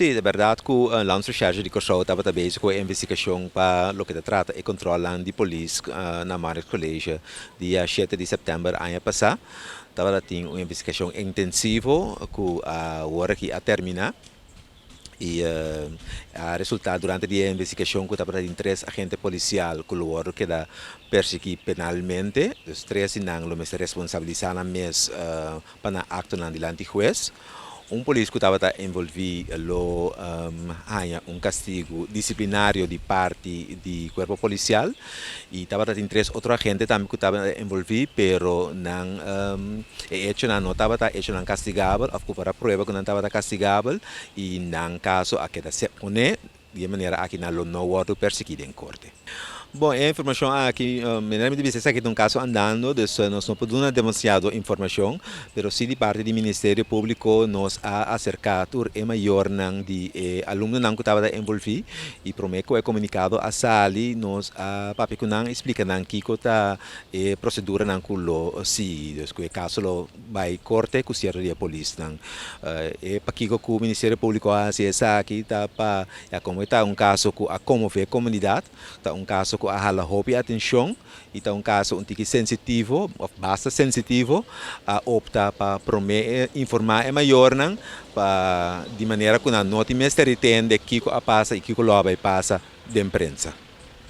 Sí, ta bèrdat ku Landsrecherche di Kòrsou tabata bezig ku e investigashon pa loke ta trata e kòntròlnan di polis na Marnix College dia shete di sèptèmber aña pasá. Tabata tin un investigashon intensivo ku awor aki a terminá i a resultá durante di e investigashon ku tabata tin tres agente polisial ku lo wòrdu keda persiguí penalmente. Dus tres di nan lo mester responsabilisá nan mes pa nan aktonan dilanti hues. Un polis ku tabata envolví lo haña un kastigu disiplinario di parti di kuerpo polisial i tabata tin tres otro agente tambe ku tabata envolví pero nan e echonan no tabata echonan kastigabel òf ku por a prueba ku nan tabata kastigabel i nan kaso a keda seponé. Di e manera aki nan lo no wòrdu persiguí den korte. Bon, e informashon aki, manera mi ta bisa esaki ta un kaso andando, dus nos no por duna demasiado informashon, pero si di parti di Ministerio Públiko nos a aserká tur e mayornan di e alumnonan ku tabata envolví i promé ku e komunikado a sali nos a papia ku nan i splika nan kiko ta e proseduranan ku lo sigui, dus ku e kaso lo Bai korte ku sierto di e polisnan. E pakiko ku Ministerio Públiko a hasi esaki ta pa, ya komo e ta un kaso ku a konmové komunidat, ta un kaso ku a hala hopi atenshon i ta un kaso un tiki sensitivo òf basta sensitivo, a opta pa promé informá e mayornan pa di manera ku nan no tin mester di tende kiko a pasa i kiko lo a bai pasa den prensa.